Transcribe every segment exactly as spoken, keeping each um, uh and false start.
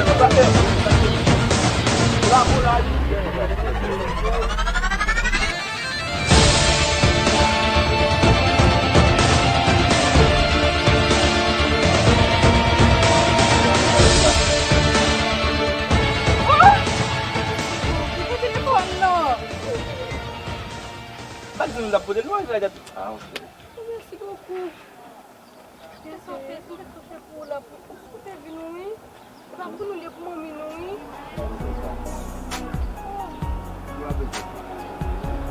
Ki pou telefòn nan? Sa k di nou t ap pote nou, sa dat. Ah, ok. Mèsi bokou. Mèsi anpil, tout sa fè pou ou la, pou ou te vin, wi. E pa pou nou, li pou manmi nou, wi.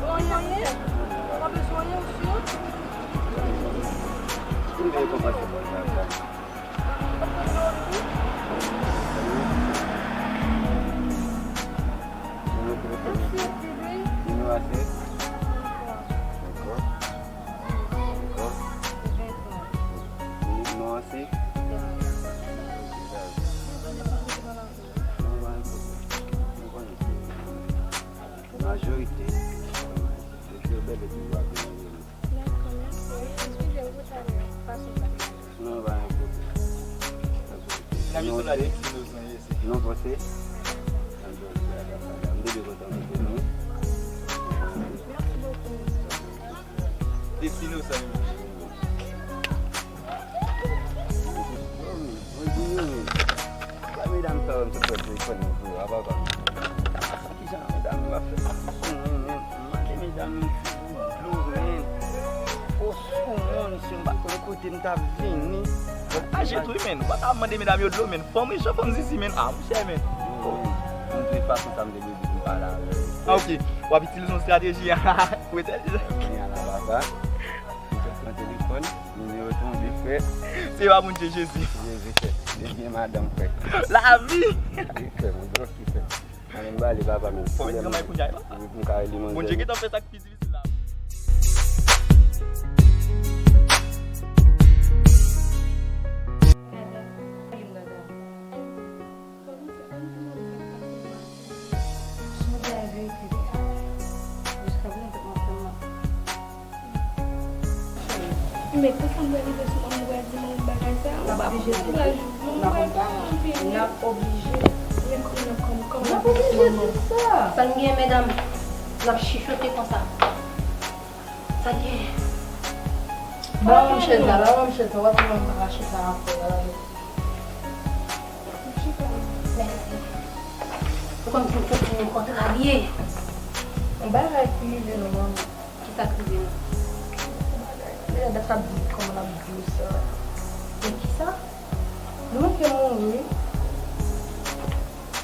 Ou anyen, anyen? Ou pa bezwen anyen, ou si? Ou pa bezwen anyen, wi? Nimewo telefòn ou? Mèsi anpil, wi. Nimewo a se? Dakò. Dakò. Nimewo a se? Majorite. Depi yo bèl, yo toujou ap vini. Dakò, mèsi. Eskize m pou talè, fason m pa te. Non, pa gen pwoblèm. Pa gen pwoblèm. N ap jis tonbe avèk Tino nan ye se. Non, panse. M te byen kontan kote nou. Mèsi bokou. Destino sa menm. Mwen di nou, la medam sa yo, m te pè telefòn nan pou yo, a papa. Kijan medam yo ap fè sa pou sou mwen, men? M mande medam yo si pou dlo, men. O sou mwen, si m pa konn kote m t ap vini. Aje tou, men. Ou pa ka mande medam yo dlo, men. Fanm riche, fanm zizi, men. Ah, monchè, men. M te fason sa m te dwe di pou m pale avè yo. Ah, ok. W ap itilize yon estrateji, a. Ou etèl. Kounye a la, papa. M te pran telefòn. Nimewo tonbe, frè. Se pa Bondye, Jezi. Jezi, frè. Dènye madanm, frè. Lavi! Wi, frè, mwen dwòl ki frè. Ann bale, papa, men. Fò met granmay kounye a, non? Wi, pou m ka rele manzè. Bondye gentan fè sa k pi difisil la. Sonje a verite li a. Jiskaprezan, tout mwen fè mal. Men konsa m pral rive sou mwen, m pral di mwen bagay sa. N ap oblije di. Mwen pral pale anpil, wi. N ap oblije. Men kòman, kòman, kòman n ap oblije di sa? Sa n gen, medam? N ap chichote konsa. Sa gen? Ba mwen chèz la, ba mwen chèz la, w ap wè mwen pa ka chita ankò la. Mèsi. Ou konn si m santi m kontrarye. Yon bagay ki rive nou, manman. Kisa k rive nou? Deja dat sa ap di kòman n ap di w sa. Men kisa? Nou manke mouri.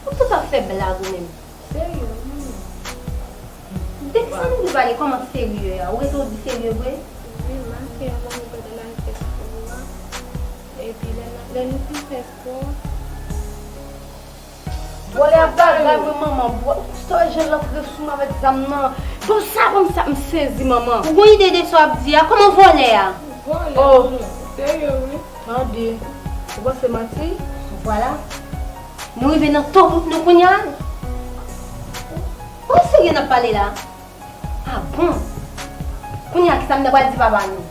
Ou tout ap fè blag ou menm. Serye, wi. Depi sa nou vin pale, kòman serye a? Ou rete w di serye vre? Wi, m ap fè yon mouri pandan n al fè spò a. Epi lè n, lè nou fin fè spò a. Vòlè a bagay mwen, manman. Sa jan l antre sou mwen avèk zam nan. Bon, sa, bon, sa, m sezi, manman. Ou gon ide de sa w ap di a? Kòman vòlè a? Vòlè, oh, manman. Serye, wi. Tande. Ou panse manti? Vwala. Nou rive nan to bout nou kounye a. Ou serye n ap pale la? Ah bon? Kounye a, kisa m ta pral di papa nou?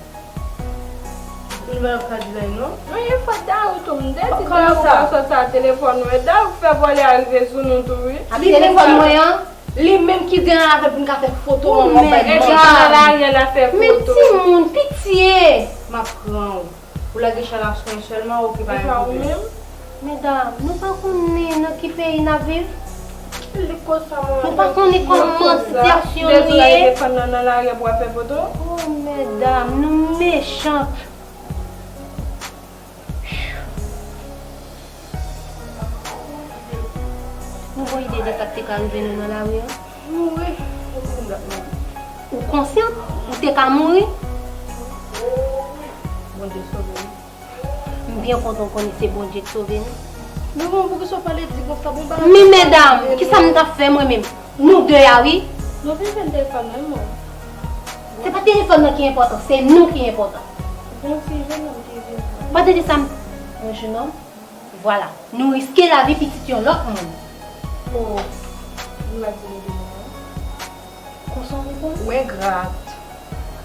Nou pa ka di lè non. Mwen, e fòt Daou tou. M te di Daou pa sòti a telefòn mwen. Daou k fè vòlè a rive sou nou tou, wi. Ak telefòn mwen an? Li menm ki gen avè l pou n ka fè foto an. Oh, medam. Epi nan lari a, l ap fè foto. Men timoun, pitye. M ap pran w. Ou lage chala sou mwen sèlman, oke, pa gen pwoblèm. Medam, nou pa konnen nan ki peyi n ap viv. Nou pa konnen kòman sitiyasyon nou ye. Oh, medam, nou mechan. Nou gon ide de sa k te ka rive nou nan lari a? Mouri. Ou konsyan? Ou te ka mouri? Bondye sove nou. M byen kontan w konnen se Bondye k sove nou. Men bon, poukisa w pale di konsa? Bon, bagay. Men medam, kisa m t ap fè mwen menm? Nou de a, wi. Nou vin jwenn telefòn nan, wi, manman. Se pa telefòn nan ki enpòtan, se nou ki enpòtan. Bon, se jenòm ki vin. Ou pa tande sa m, yon jenòm? Vwala. Nou riske lavi pitit yon lòt moun. Oh, nou pa di nou de moun. Konsa w reponn? Ou engrat.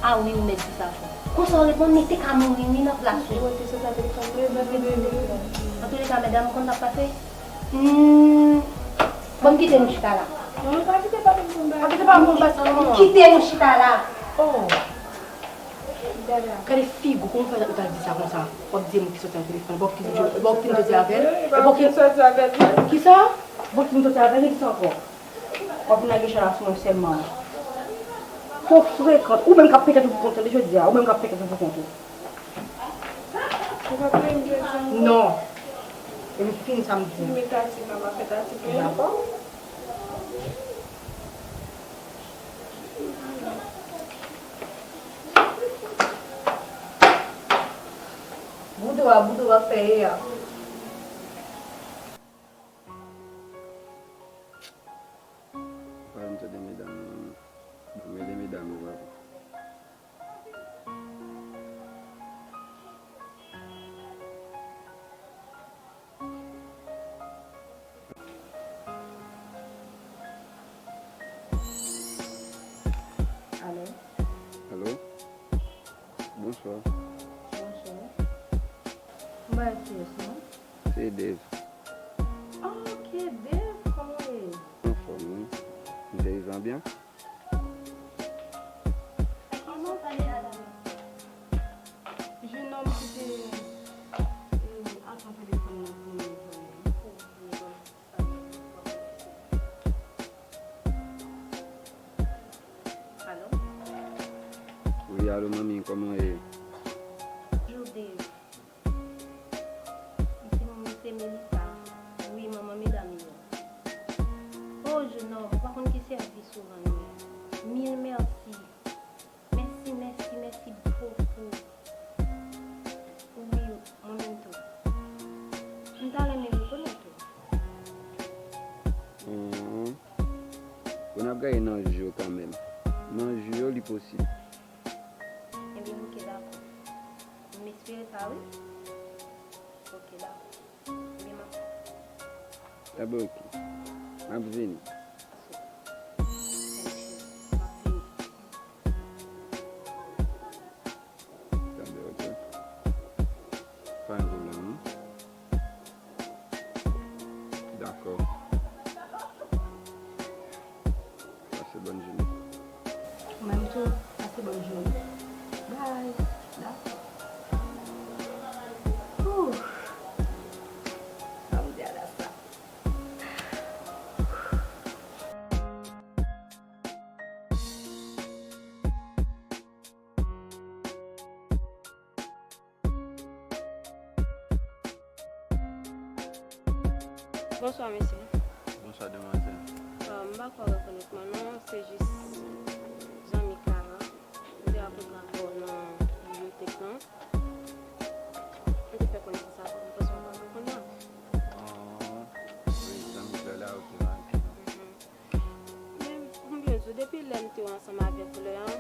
Ah wi, ou mèt di sa fò. Konsa w reponn, li te ka mouri wi nan plas ou. Antouleka, medam, ou konn sa k pase? Hmm, bon, m kite nou chita la. Non, non, pa kite pa moun konba. Pa kite pa moun konba sa non. M kite nou chita la. Oh. Gade figi w, kòman w fè ou ta di sa konsa? W ap di moun ki sòti nan telefòn, bon, ki, bon, ki m sòti avè l? Bon, ki m sòti avè l? Kisa? Bon, ki m sòti avè l, kisa ankò? W ap vin lage chala sou mwen sèlman. Fò w frekan. Ou menm k ap pekèt ou pou kont ou, jodi a. Ou menm k ap pekèt ou pou kont ou. Ou pa premye m jodi a ankò? Non. E m fin sa m di. Premye tati, mama fè tati premye. Dakò. Boudou a, boudou a fè ye a. Pale m tande medam nan, manman. Ban m rele medam yo, papa. Alo? Alo? Bonswa. Bonswa. M pa wè kiyès non? Se Dave. Ah, ok, Dave, kòman w ye? Anfòm, wi. M te rive an byen. Ak ki moun w pale a la menm? Jenòm ki te, eh, ap pran telefòn nan pou mwen vòlè. Alo? Wi, alo, manmi, kòman w ye? Bonjou, Dave. Di m, se Melissa. Wi, manman medam yo. O, jenòm, ou pa konn ki sèvis ou rann mwen. Mil mèsi. Mèsi, mèsi, mèsi bokou. Gaye nan jou yo kanmenm. Nan jou yo, li posib. Ebyen, oke, dakò. M espere sa, wi. Oke, dakò. Ebyen, m ap Ebyen, oke. M ap vini. Tande, oke. Pa gen pwoblèm, non. Dakò. Pase bòn jounen. Ou menm tou, pase bòn jounen. Bye. Dakò. Ouh. Sa m di a la sa. Bonswa, mesye. Bonswa, demwazèl. Euh, m pa kwè w rekonèt mwen, non, se jis zanmi Clara. M te rakontre avè w nan bibliyotèk lan. M te fè konesans avè w, m panse w pa rekonèt mwen. Oh, wi, zanmi Clara, ok, ok. Mhm. Men, pou m byen di w, depi lè m te ansanm avèk Claire an,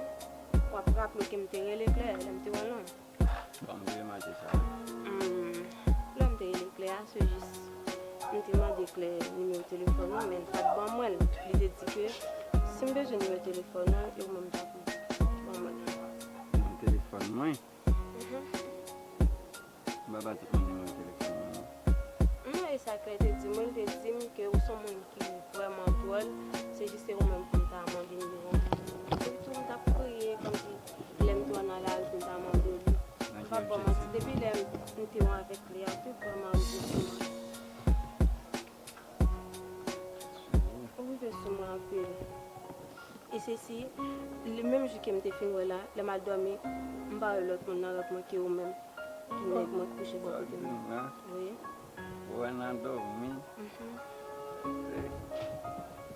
w ap raple w ke m te rele Claire lè m te wè l lan. Bon, m te remake sa. Hmm, lè m te rele Claire a, se jis, m te mande Claire nimewo telefòn mwen, men l pa t ban mwen l. Li te di ke si m bezwen nimewo telefòn ou, e ou menm m t ap ban mwen l. Nimewo telefòn mwen? Mhm. M pa pati konn nimewo telefòn mwen, non. Non, e sa Claire te di mwen, li te di m ke ou se yon moun ki vrèman dwòl, se jis se ou menm pou m ta mande nimewo w. Epi tou, m t ap kriye, kòmsi lè m te wè w nan lari pou m ta mande w li. Ou pa ban m manti, depi lè m te wè avèk li a, ou te vrèman rive sou mwen. Ou rive sou mwen anpil. E se si, li menm jou ke m te fin wè la, lè m al dòmi, m pa wè lòt moun nan rèv mwen ke ou menm. Ki nèg mwen kouche bò kote m nan. Wi. Ou wè nan dòmi. Mhm. Se.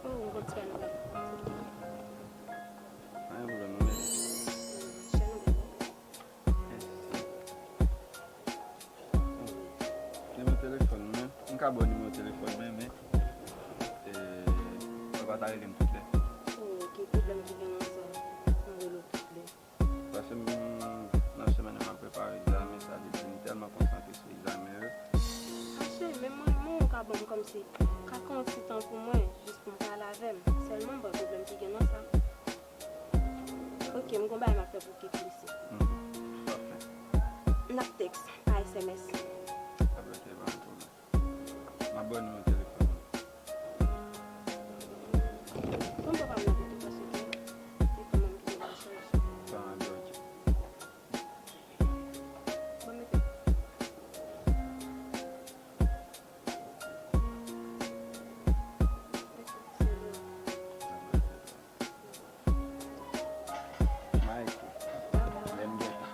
Oh, m konn sa nou la. Pa gen pwoblèm, non, men. Chè nou bèl. Nimewo telefòn mwen, m ka ba w nimewo telefòn mwen, men, e, ou pa ta rele m tout lè. Oh, ki pwoblèm ki gen nan sa? M rele w tout lè. Paske m, nan semèn nan, m ap prepare egzamen, sa vle di m tèlman konsantre sou egzamen yo. Ah, cheri, men mwen, mwen, ou ka ban m kòmsi, ka pran yon ti tan pou mwen, jis pou m pale avè m. Sèlman, m pa wè pwoblèm ki gen nan sa. Ok, m gon bagay m ap fè pou w ki klise. Hmm, pafè. N ap tèks, pa S M S. Sa vle di pa gen pwoblèm. M ap ba w nimewo telefòn mwen. Kòm papa m nan kote paske telefòn mwen ki gen nan chaj. Sa vle di, ok. Bon, mete. Mike, lè m gentan.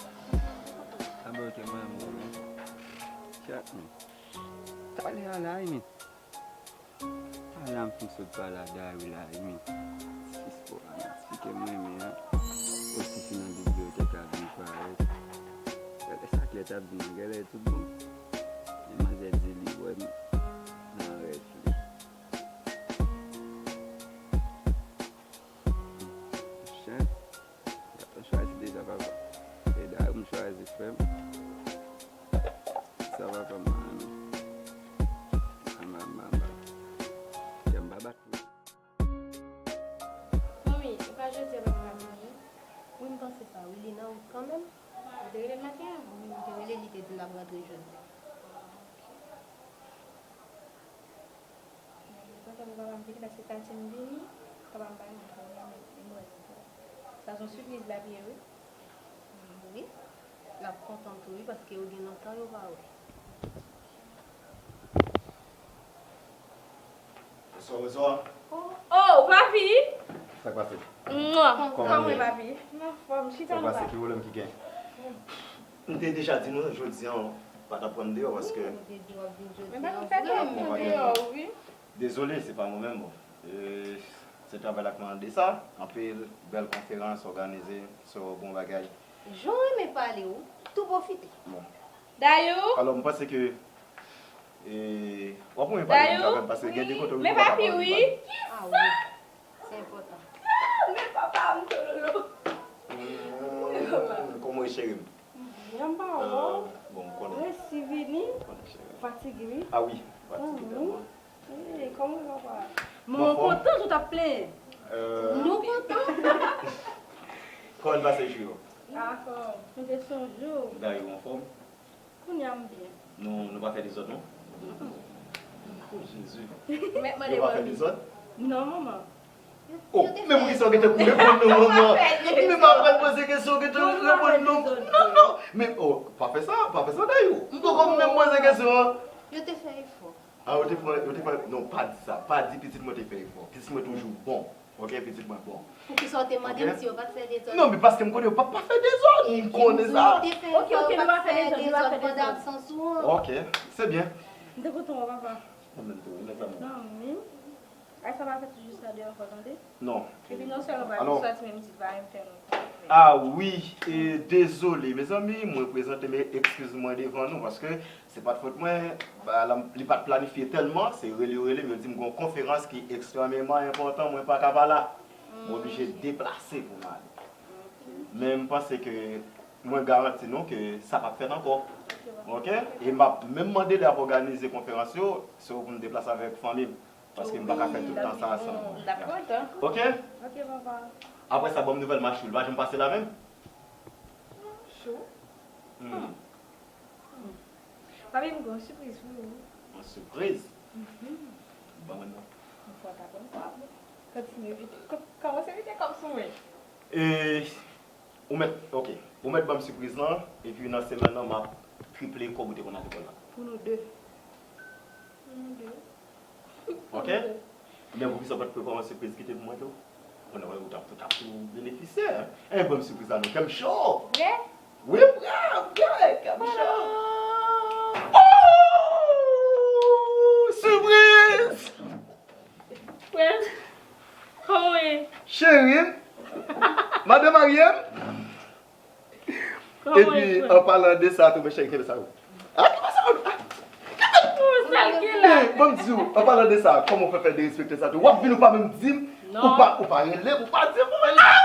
Sa bò ke mwen menm. Chat men. Talè a la, wi, men. Talè a m fin sot pale a Dayou la, wi, men. Ti spò a, men. Ti ke mwen renmen an. O ti fi nan bibliyotèk la vin parèt. Gade sa Claire t ap di m nan, genlè tout bon. Men manzè di li wè m nan rèv li. Chat. Gade, m chwazi deja, papa. E Dayou m chwazi, frè m. Sa papa m an, non. Mama, mama. Kè m pa bat pou. Manmi, ou pa jodi a papa pa vini? Wi, m panse sa, wi, li nan wout kanmenm. Ou te rele l maten an? Wi, m te rele l, li te di l ap rantre jodi a. Mwen kontan pou papa m vini, paske sa l di m vini, papa m pa janm fè anyen, men li mwen di tou. Sa se yon sipriz l ap ye, wi. Wi. L ap kontan tou, wi, paske yo gen lontan yo pa wè. Bonswa, bonswa. Oh, papi! Sa k pase? Mwa. Kòman w ye? Papi? M anfòm, chita non, papi. Sa k pase? Ki pwoblèm ki gen? M te deja di nou, jodi a, w pa t ap rann deyò, paske... Wi, m te di w ap vin jodi a. Men pa konn fè twòp rann deyò, wi. Dezole, se pa mwen menm, bon. E, se travay la k mande sa. Anpil bèl konferans òganize, se yon bon bagay. Jan w renmen pale, w tou pwofite. Bon. Dayou? Alò, m panse ke, e, w ap renmen pale avè m, paske gen de kote w pa ka pale, pale. Ah, wi. Se enpòtan. Wi, cheri m. Byen, m pa wè w. Bon, m konnen. Resi vini. Konnen, cheri. Fatige, wi. Ah wi, fatige tèlman. Hey, kòman w va? Mwen kontan, ou t ap plenyen. Euh, Nou kontan. Kòman pase jou yo? Afò, nou te sonje w. Dayou anfòm? Kounye a m byen. Nou, nou pa fè dezòd, non? Oh, Jezi. Mèt mande Yo pa fè wè. Dezòd? Non, manman. Oh, men poukisa w gentan pou reponn non, manman? Men pa pral poze kesyon, w gentan reponn non. Non, non. Men, oh, pa fè sa, pa fè sa, Dayou. M poko menm poze kesyon an. Yo te fè efò. Ah, yo te fè, yo te fè, non, pa di sa. Pa di pitit mwen te fè efò. Pitit mwen toujou bon. Ok, pitit mwen bon. Poukisa w te mande m si yo pa t fè dezòd? Non, men paske m konnen yo p ap pa fè dezòd. M konnen sa. Yo te fè efò, yo pa t fè dezòd pandan absans ou an. Ok, se byen. M te kontan wè w, papa. Mwen menm tou, wi, mezanmi. Zanmi. Ay, sa pa fè toujou sa de ankò, tande? Non. Epi non sèlman pa Alò. Sòti menm di pa renmen fè nou. Ah wi, e dezole, mezanmi, mwen prezante men ekskiz mwen devan nou, paske se pa t fòt mwen, ba, la, li pa t planifye tèlman, se rele yo rele m, yo di m gon konferans ki ekstrèmeman enpòtan, mwen pa ka pa la. Mwen oblije deplase pou m ale. Men m panse ke mwen garanti nou ke sa p ap fèt ankò. Ok? E m ap menm mande lè y ap òganize konferans yo, se pou m deplase avèk fanmi m. Paske m pa ka fè tout tan sa ansanm. Dakò, tan. Ok? Ok, papa. Apre sa, ban m nouvèl machou, li pa janm pase la menm? Chou. Hmm. Papi, m gen yon sipriz pou ou. Yon sipriz? Ban mwen non. Yon fwa ta konn pa. Kontinye vite. Kòmanse vite kòb sou mwen. E, ou mèt, ok. Ou mèt ban m sipriz lan, epi nan semèn nan, m ap triple kòb ou te konn al lekòl la. Pou nou de. Pou nou de. Ok? Men poukisa w pa t prepare yon sipriz kite pou mwen tou? Konnen wè, ou t ap, ou t ap tou benefisyè. E, ban m sipriz la non, kè m cho. Vre? Wi, vre, vre, kè m cho. Oh! Sipriz! Frè, kòman w ye? Cheri m, madan marye m. Kòman w Epi, ye, frè? An palan de sa tou, men cheri, kenbe sa wi. Ah, kenbe sa wi. Kòman sa l gen la? Men, ban m di w, an palan de sa, kòman w fè fè derespekte sa tou? W ap vin ou pa menm di m, ou pa, ou pa rele m, ou pa di m, ou pa rele m.